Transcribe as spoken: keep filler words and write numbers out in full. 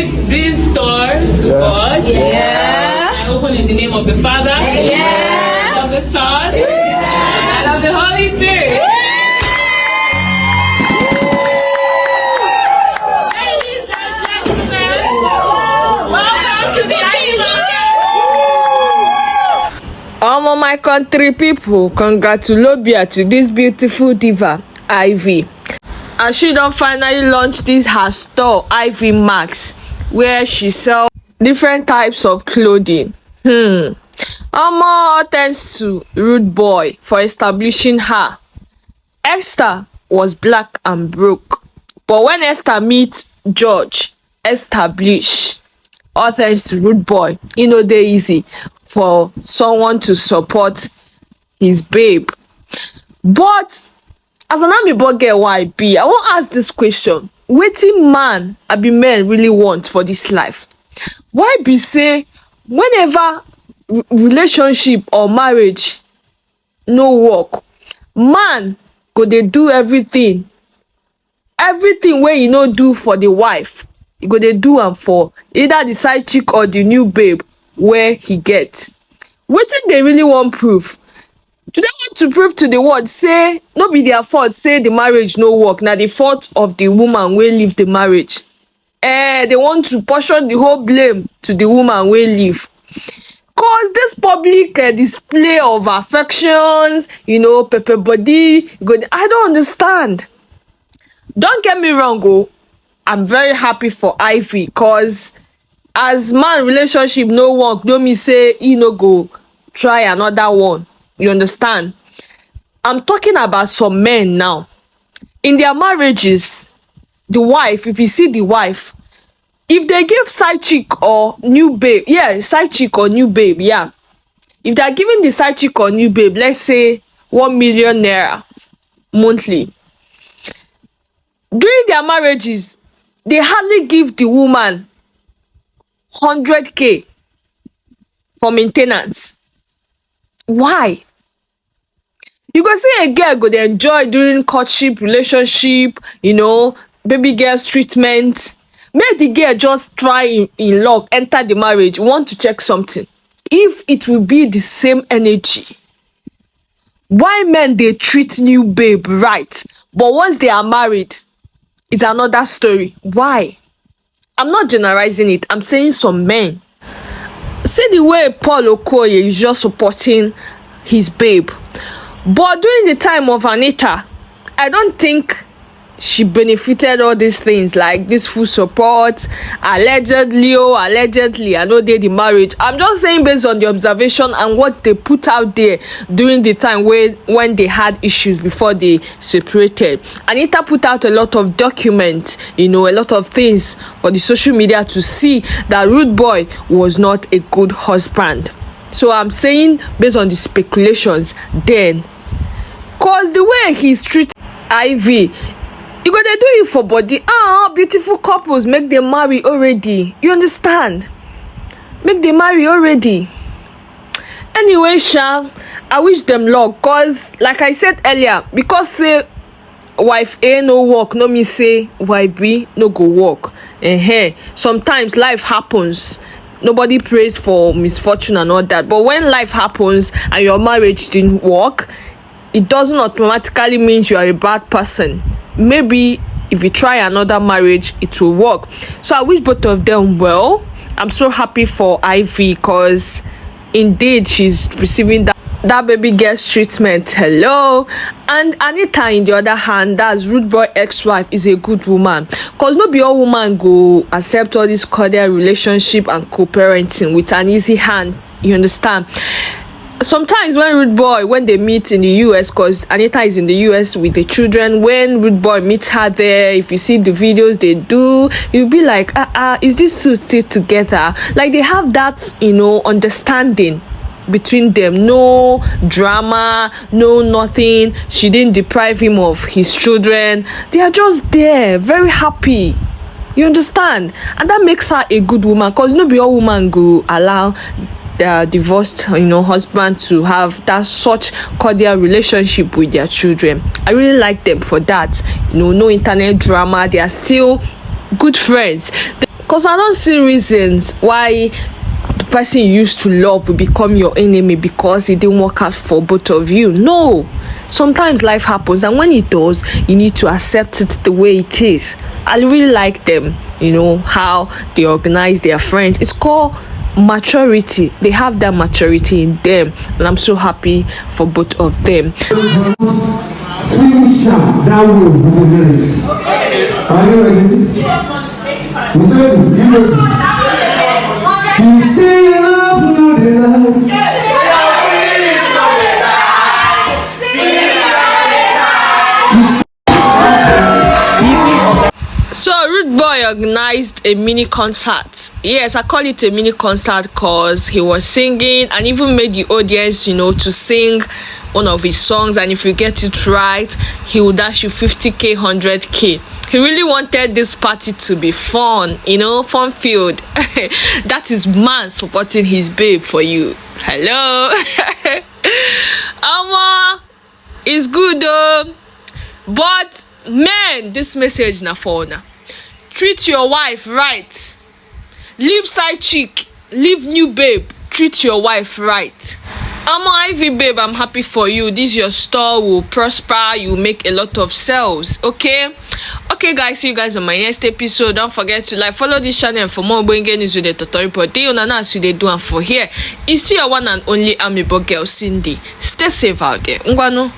This door to God. Yeah. I open in the name of the Father. Yeah. Of the Son. Yeah. And of the Holy Spirit. Ladies and gentlemen, welcome to the Ivy Market. Omo, my country people, congratulobia to this beautiful diva, Ivy. As she don finally launch this her store, Ivy Max, where she sell different types of clothing. Hmm. Omo, all thanks to Rude Boy for establishing her. Esther was black and broke, but when Esther meet George, establish. All thanks to Rude Boy. E no dey easy for someone to support his babe. But as an amebo girl wey I be, I wan ask this question. Wetin man abi men really want for this life? Why be say whenever r-, relationship or marriage no work, man go dey do everything, everything wey he no do for the wife, he go dey do am for either the side chick or the new babe wey he get? Wetin they really wan prove? Do they want to prove to the world say no be their fault say the marriage no work, na the fault of the woman wey leave the marriage? Eh, they want to portion the whole blame to the woman wey leave. Cause this public uh, display of affections, you know, pepper body, go, I don't understand. Don't get me wrong, oh, I'm very happy for Ivy, cause as man relationship no work, no mean say he no go try another one. You understand? I'm talking about some men now. In their marriages, the wife, if you see the wife, if they give side chick or new babe, yeah, side chick or new babe, yeah. If they are giving the side chick or new babe, let's say one million naira monthly, during their marriages, they hardly give the woman hundred K for maintenance. Why? You go see a girl go dey enjoy during courtship, relationship, you know, baby girl's treatment. Make the girl just try in, in luck, enter the marriage, want to check something. If it will be the same energy, why men dey treat new babe right, but once they are married, it's another story? Why? I'm not generalizing it. I'm saying some men. See the way Paul Okoye is just supporting his babe. But during the time of Anita, I don't think she benefited all these things, like this full support. Allegedly, oh, allegedly, I know they the marriage. I'm just saying based on the observation and what they put out there during the time when, when they had issues before they separated. Anita put out a lot of documents, you know, a lot of things for the social media to see that Rude Boy was not a good husband. So I'm saying, based on the speculations, then, cause the way he's treating Ivy, you go dey do it for body. Ah, beautiful couples, make them marry already. You understand? Make them marry already. Anyway, sha, I wish them luck, cause like I said earlier, because say wife A no work, no mean say wife B no go work. Uh-huh. Sometimes life happens. Nobody prays for misfortune and all that. But when life happens and your marriage didn't work, it doesn't automatically mean you are a bad person. Maybe if you try another marriage, it will work. So I wish both of them well. I'm so happy for Ivy, because indeed she's receiving that, that baby girl's treatment. Hello. And Anita, in the other hand, that's Rude Boy ex-wife, is a good woman, because no be all woman go accept all this cordial relationship and co-parenting with an easy hand. You understand? Sometimes when Rude Boy, when they meet in the U S, because Anita is in the U S with the children, when Rude Boy meets her there, if you see the videos they do, you'll be like, ah, ah, is this two still together? Like, they have that, you know, understanding between them. No drama, no nothing. She didn't deprive him of his children. They are just there, very happy. You understand? And that makes her a good woman, because no be all woman go allow their divorced, you know, husband to have that such cordial relationship with their children. I really like them for that. You know, no internet drama. They are still good friends. Because I don't see reasons why the person you used to love will become your enemy because it didn't work out for both of you. No. Sometimes life happens, and when it does, you need to accept it the way it is. I really like them, you know, how they organize their friends. It's called maturity. They have that maturity in them, and I'm so happy for both of them. Finish am that way with the lyrics. Are you ready? We say to give it. He say love no dey lie. So Rude Boy organized a mini concert. Yes, I call it a mini concert because he was singing and even made the audience, you know, to sing one of his songs. And if you get it right, he will dash you fifty k, hundred k. He really wanted this party to be fun, you know, fun filled. That is man supporting his babe for you. Hello. Omo, it's good though. But men, this message na for una. Treat your wife right. Leave side chick. Leave new babe. Treat your wife right. Omo, Ivy babe, I'm happy for you. This your store will prosper. You make a lot of sales. Okay. Okay, guys, see you guys on my next episode. Don't forget to like, follow this channel for more ogbonge news with the tutorial. But dey una know as you dey do am for here. It's your one and only amebo girl, Cindy. Stay safe out there. Ngwanu.